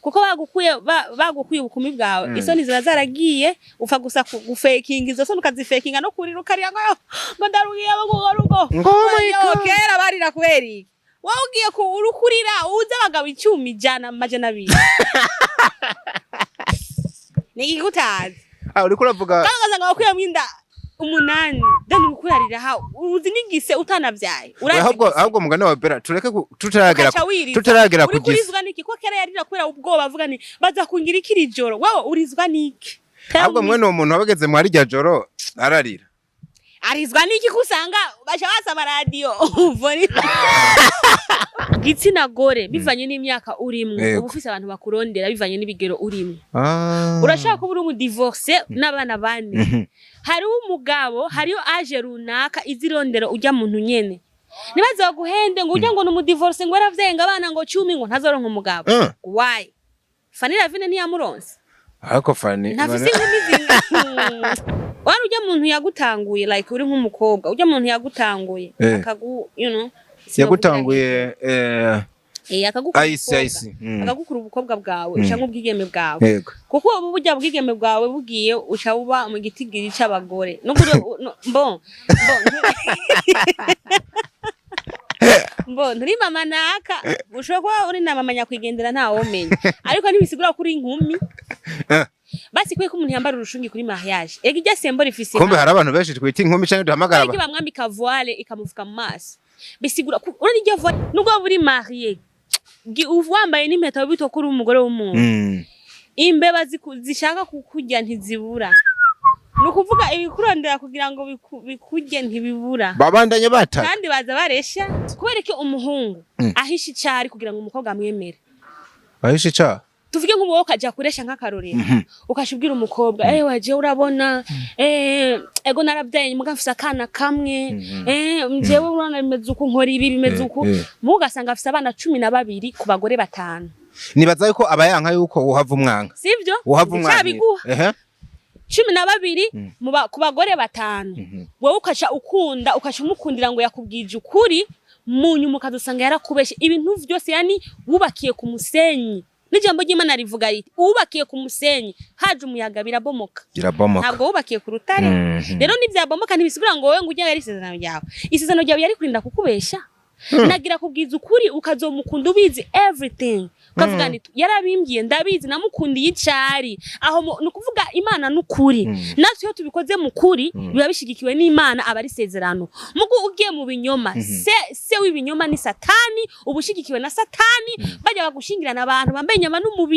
Kuko bagukuye bagukuye ubukumi bwawe, isoni ziba zaragiye, upfa gusa gufekinga izo soni, ukazifekinga no kurira, ukarira ngo ndarugiye abo ngo rugo. Ngo oh my Yo, God. Kera barira kubera iki? Wowe ugiye ku urukurira uze abagabo 10, 100, 200, ni ikigutazi. Ah, uriko uravuga. Kandi ugasanga wakuyemo inda umunani, then uriko urarira ha uzi n'igise utanavyaye. Urazi Ahubwo igise. ahubwo mugani wa Bella, tureke tutaragera Ukaca wiriza. Tutaragera Uri ku gise. Kurizwa niki? Ko kera yarira kubera ubwoba, avuga ni baza kungira iki iri joro? Wewe urizwa niki? Tell Ahubwo me. Mwene uwo muntu wabageze mwari rya joro ararira. Arizwa niki ko usanga baca basaba radiyo uvoni gitsina gore bivanye n'imyaka urimwo? Uba ufise abantu bakurondera bivanye n'ibigero urimwo. Urashaka kuba uri umudivorce n'abana bane, hariho umugabo, hariyo âge runaka izirondera ujya muntu nyene. Nibaze baguhende ngo ujya ngo ni umudivorce, ngo yaravyenga abana ngo 10, ngo ntazoronka umugabo. Why? Fanny Lavine ntiyamuronse? Ariko Fanny Ntafise inkumi zinga wari ujya muntu yagutanguye, like uri nk'umukobwa, ujya muntu yagutanguye akagu Yagutanguye akagukura ayisi ubukobwa. Ayisi. Akagukura ubukobwa bwawe canke ubwigeme bwawe, kuko ubu burya bwigeme bwawe bugiye, uca uba mu gitigiri c'abagore. Nukuri bon bon bon, nturi mama naka, ushobora kuba uri na mama nyakwigendera, ntawomenya, ariko ntibisigura ko uri inkumi. Basi kuko umuntu yambara urushungi kuri mariage, ega irya sembo rifise Kumbe hari abantu benshi twita inkumi canke duhamagara. Ariko bamwambika voile ikamufuka mu maso, bisigura urari iryo voile, nubwo waba uri marié, uba wambaye n'impeta, witwa ko uri umugore w'umuntu, imbeba zishaka kukurya ntizibura. Ni ukuvuga ibikurondera kugira ngo bikurye ntibibura. Babandanye bata. Kandi baza baresha. Kubera ko umuhungu ahisha icari kugira ngo umukobwa amwemere. Ahisha icaha? Tuvuge nk'ubu wowe ukaja kuresha nk'akarorero, ukaca ubwira umukobwa: "Eh, waje urabona, ego narabyaye, muga mfise akana kamwe, njyewe urabona bimeze uku, nkora ibi, bimeze uku." Muga ugasanga afise abana 12 ku bagore batanu. Nibaza yuko aba yanka yuko uhava umwanka. Sivyo? Uhava umwanka. Ndacabiguha. 12 ku bagore batanu. Wowe ukaca ukunda, ukaca umukundira ngo yakubwije ukuri, mu nyuma ukazosanga yarakubeshe ibintu vyose. Yani wubakiye ku musenyi, n'ijambo ry'Imana rivuga riti: "Wubakiye ku musenyi, haje umuyaga birabomoka." Birabomoka. Ntabwo wubakiye ku rutare. Rero nivyabomoka ntibisigura ngo wowe ngo ujya yari isezerano ryawe. Isezerano ryawe yari kurinda kukubesha, nagira kubwiza ukuri, ukazomukunda ubizi everything, ukavuga nti: "Yarabimbwiye, ndabizi, namukundiye icari aho." Ni ukuvuga Imana n'ukuri. Natwe iyo tubikoze mu kuri, biba bishigikiwe n'Imana, aba ari isezerano. Mugu ugiye mu binyoma, se w'ibinyoma ni Satani, uba ushigikiwe na Satani, bajya bagushingirana abantu bambaye inyama n'umubiri.